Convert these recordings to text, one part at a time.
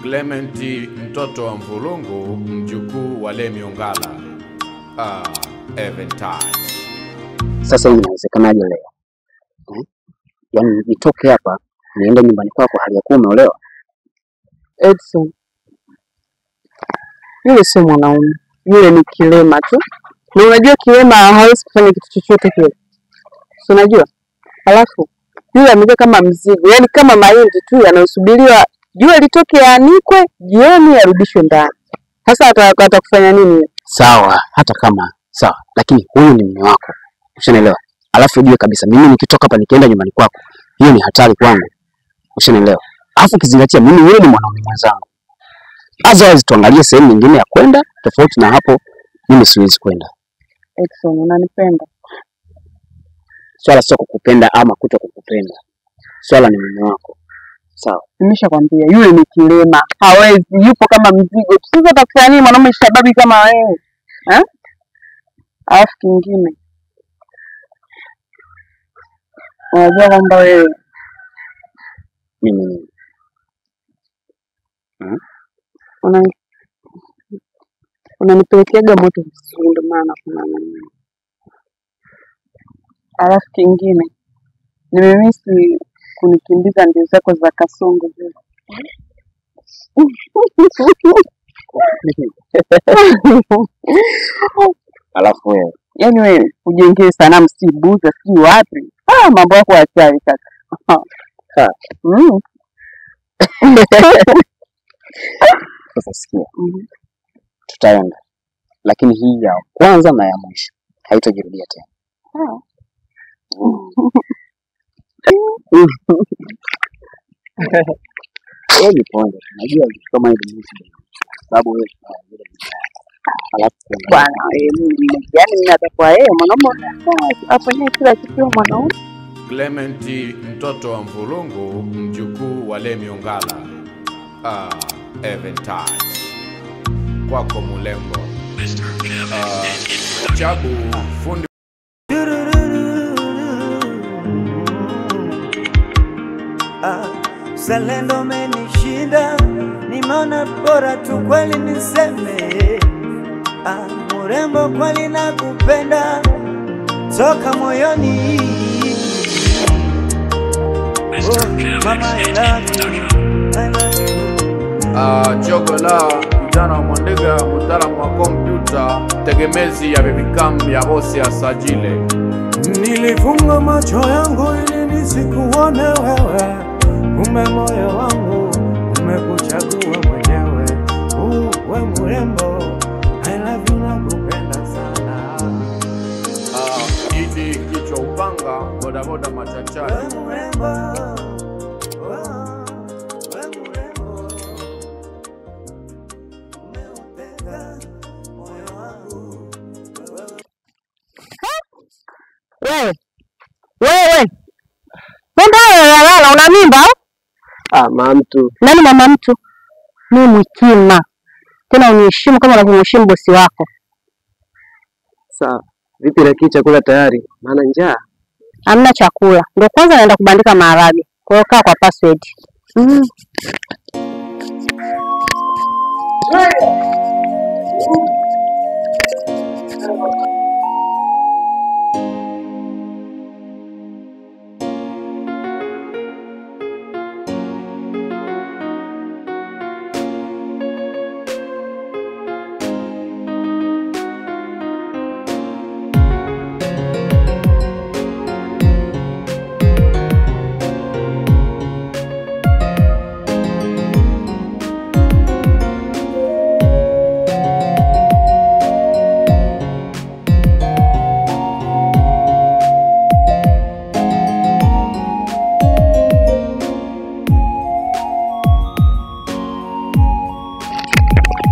Clementi mtoto wa Mvulungu, mjukuu wa Lemi Ongala. Eventide. Sasa hii inawezekanaje leo? Yaani nitoke hapa niende nyumbani kwako hali ya kuwa umeolewa? Edson, yule sio mwanaume, yule ni kilema tu. Na unajua kilema hawezi kufanya kitu chochote kile, si unajua? Alafu yule amekuwa kama mzigo, yaani kama mahindi tu yanayosubiriwa jua litoke yaanikwe, jioni yarudishwe ndani. Sasa atakufanya nini? Sawa, hata kama sawa, lakini huyu ni mume wako, ushanielewa? Alafu ujue kabisa mimi nikitoka hapa nikienda nyumbani kwako, hiyo ni hatari kwangu, ushanielewa? Alafu ukizingatia mimi yule ni mwanaume mwenzangu. Otherwise tuangalie sehemu nyingine ya kwenda, tofauti na hapo mimi siwezi kwenda. Edson, unanipenda? Swala sio kukupenda ama kuto kukupenda, swala ni mume wako, sawa? Nimeshakwambia yule ni kilema, hawezi, yupo kama mzigo. Sasa atakufanya nini mwanaume shababi kama wewe? Eh? Alafu kingine, unajua kwamba wewe Mimi nini? Unanipelekeaga moto vizuri, ndio maana kuna nani. Alafu kingine, nimemisi kunikimbiza mbio zako za kasongo zile. Alafu wewe, Yaani wewe ujengee sanamu si Buza si wapi. Ah, mambo yako hatari kaka. Ha. Mm. Sasa sikia, tutaenda, lakini hii ya kwanza na ya mwisho haitajirudia tena. Ah. Wewe jiponde, najua kitu kama hivi ni mtu, sababu wewe ni alafu kuna Bwana wewe, mimi yaani mimi natakuwa yeye mwanaume afanyie kila kitu mwanaume. Clementi mtoto wa Mvulungu, mjukuu wa Lemi Ongala. Eventide. Kwako Mulembo. Chabu fundi. Zalendo umenishinda, nimeona bora tu kweli niseme. Murembo kweli nakupenda toka moyoni. Oh, mama I love you, I love you. Chokola kijana wa Mwandiga, mtaalamu wa kompyuta, tegemezi ya bibikam ya bosi ya Sajile. Nilifunga macho yangu ili nisikuone wewe, kumbe moyo wangu umekuchagua mwenyewe. Uwe mrembo, I love you, nakupenda sana. Idi kichwa upanga, bodaboda machachari. We mrembo, oh, we mrembo, umeuteka moyo wangu. Wewe, wewe, mbona unalala una mimba au? Ah, mama mtu. Nani mama mtu? Mimi Mwikima. Tena uniheshimu kama unavyomheshimu bosi wako. Sawa. Vipi lakini chakula tayari? Maana njaa. Hamna chakula. Ndio kwanza naenda kubandika maharage. Kwa hiyo kaa kwa password.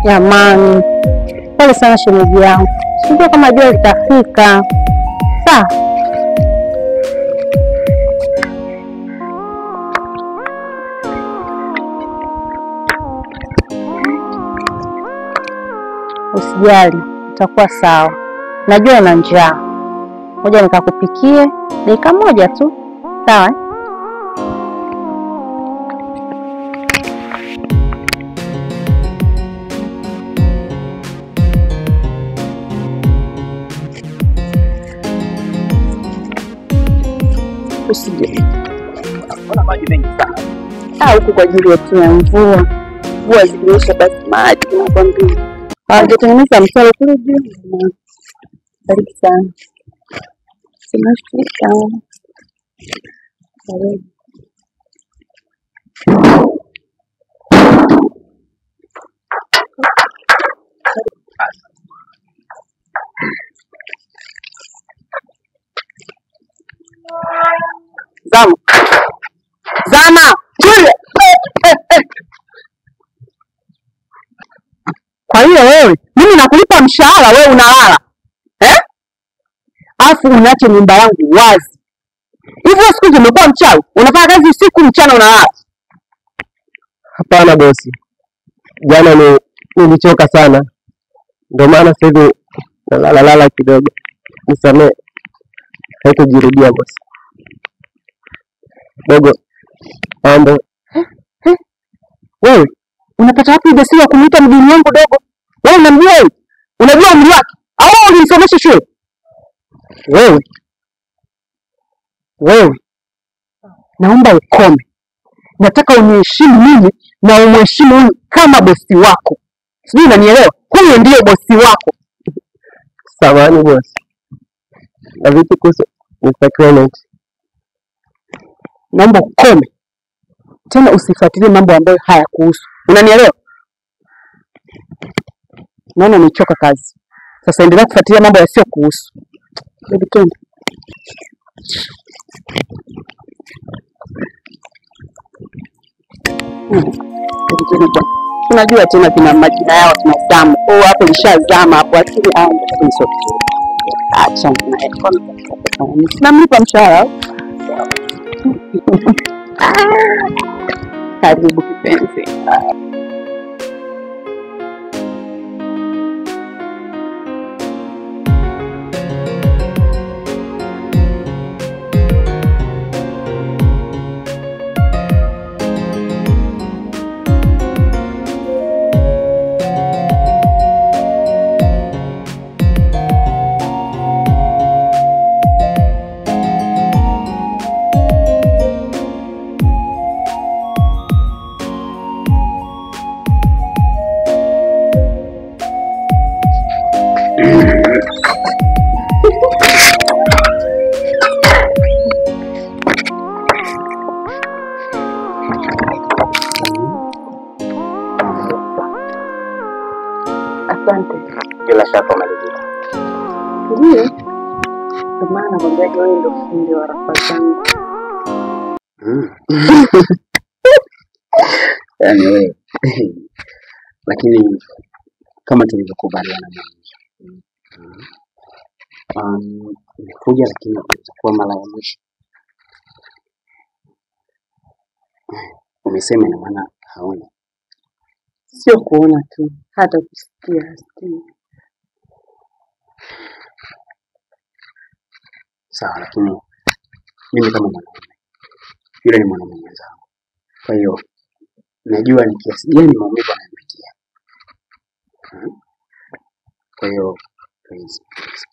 Jamani, pole sana shemeji yangu. Sijui kama jua litafika. Sawa. Usijali, utakuwa sawa. Najua una njaa. Ngoja nikakupikie dakika moja tu. Sawa? Usije. Mbona maji mengi sana? Ah, huku kwa ajili ya tu ya mvua. Mvua zikinyesha basi maji nakwambia. Hawajatengeneza mtaro kule juu. Karibu sana. Tumefika. Karibu. Zama. Zama. Julia. Kwa hiyo wewe, mimi nakulipa mshahara, wewe unalala. Eh? Afu uniache nyumba yangu wazi. Hivyo siku hizi umekuwa mchawi, unafanya kazi usiku mchana unalala. Hapana bosi, jana nilichoka sana, ndio maana sasa hivi nalala kidogo. Nisamee, haitajirudia bosi. Dogo, mambo. Wewe unapata wapi ujasiri wa kumuita mgeni wangu dogo? Wewe unamjua wewe? Unajua umri wake? Au ulimsomesha shule? Wewe. Wewe. Naomba ukome. Nataka uniheshimu mimi na umheshimu huyu kama bosi wako. Sijui unanielewa? Huyu ndiye bosi wako. Samahani bosi. Na vipi kuhusu Mr. Clement? Naomba ukome. Tena usifuatilie mambo ambayo hayakuhusu. Unanielewa? Naona umechoka kazi. Sasa endelea kufuatilia mambo yasiyokuhusu. Hebu twende. Hebu twende bwana. Unajua tena kina majina yao tunazama. Oh, hapo nishazama hapo akili yangu sio vizuri. Acha na namlipa mshahara. Karibu kipenzi. Asante. Bila shaka umeridhika. Ndiyo. Ndio maana nakwambiaga wewe ndio fundi wa rafa zangu. Yaani wewe. Lakini kama tulivyokubaliana mwanzo. Nimekuja lakini itakuwa mara ya mwisho. Umesema ina maana haoni. Sio kuona tu, hata kusikia hasikii. Sawa, lakini mimi kama mwanaume, yule ni mwanaume mwenzangu. Kwa hiyo najua ni kiasi gani maumivu anayopitia. Kwa hiyo please, please,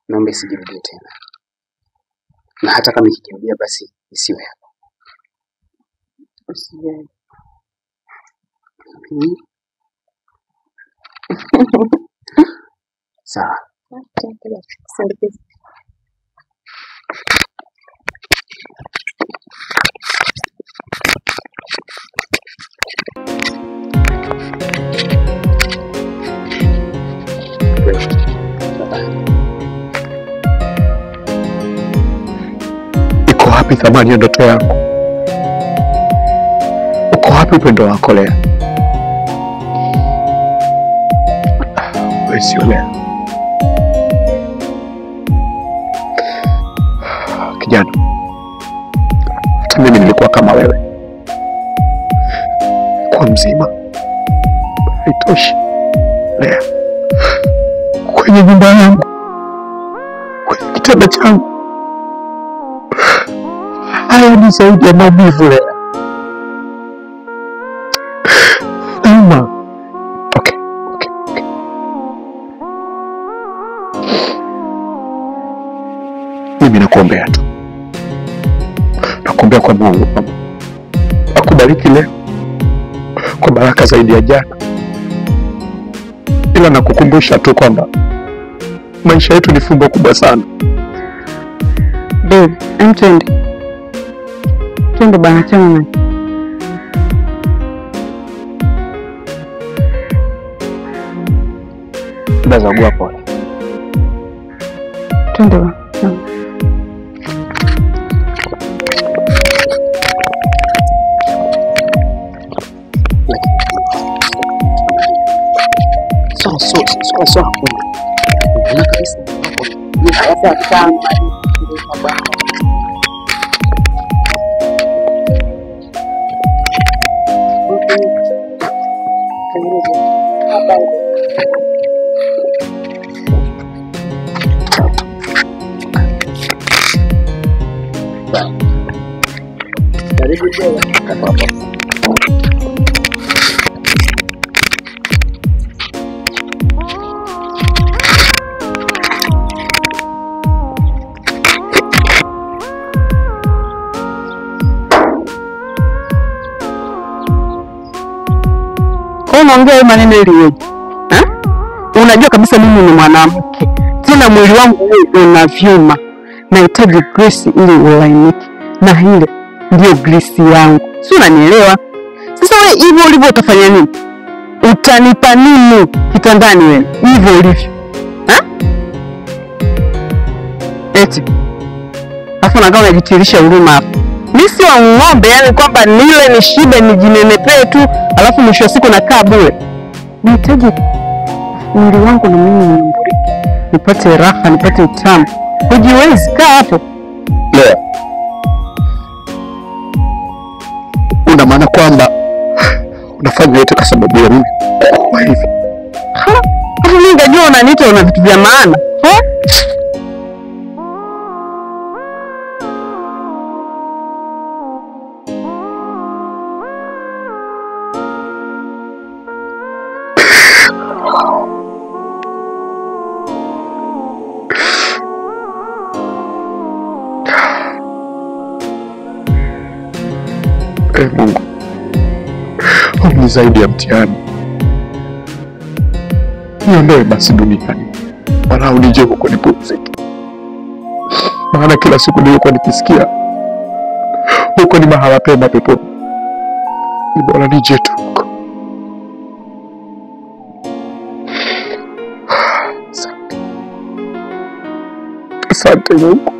naomba isijirudie tena, na hata kama ikijirudia basi isiwe hapa. Usijali. Sawa. Sindikiza. Iko wapi thamani ya ndoto yako? Uko wapi upendo wako Lea? Wewe sio Lea. Kijana, hata mimi nilikuwa kama wewe. Kwa mzima. Haitoshi Lea. Kwenye nyumba yangu, kwenye kitanda changu, haya ni zaidi ya maumivu Lea. Nauma. Okay. Mimi nakuombea tu, Nakuombea kwa Mungu kwamba akubariki leo kwa baraka zaidi ya jana, ila nakukumbusha tu kwamba maisha yetu ni fumbo kubwa sana. Babe, twende. Twende bana, chana naye. Bazagua pole. Twende bana. So hakuna. Unaona kabisa hapo. Karibu jela. Unaongea hayo maneno ili wewe. Unajua kabisa mimi ni mwanamke. Tena mwili wangu huu una vyuma. Nahitaji grisi ili ulainike. Na hile ndio grisi yangu. Si unanielewa? Sasa wewe hivyo ulivyo utafanya nini? Utanipa nini kitandani wewe? Hivyo ulivyo. Eti. Alafu unakaa unajitirisha huruma hapo. Mimi si wa ng'ombe, yani kwamba nile nishibe nijinenepee tu alafu mwisho wa siku nakaa bure. Nahitaji mwili wangu na mimi niumburike, nipate raha, nipate utamu. Hujiwezi, kaa hapo. Lea, una maana kwamba unafanya yote kwa sababu ya mimi kwa hivi? Hapo mimi ningejua unaniita una vitu vya maana. Mungu, huu ni zaidi ya mtihani. Niondoe basi duniani, walau nije huko nipumzike. Maana kila siku nilikuwa nikisikia huko ni mahala pema peponi. Ni bora nije tu huko. Asante. Asante Mungu.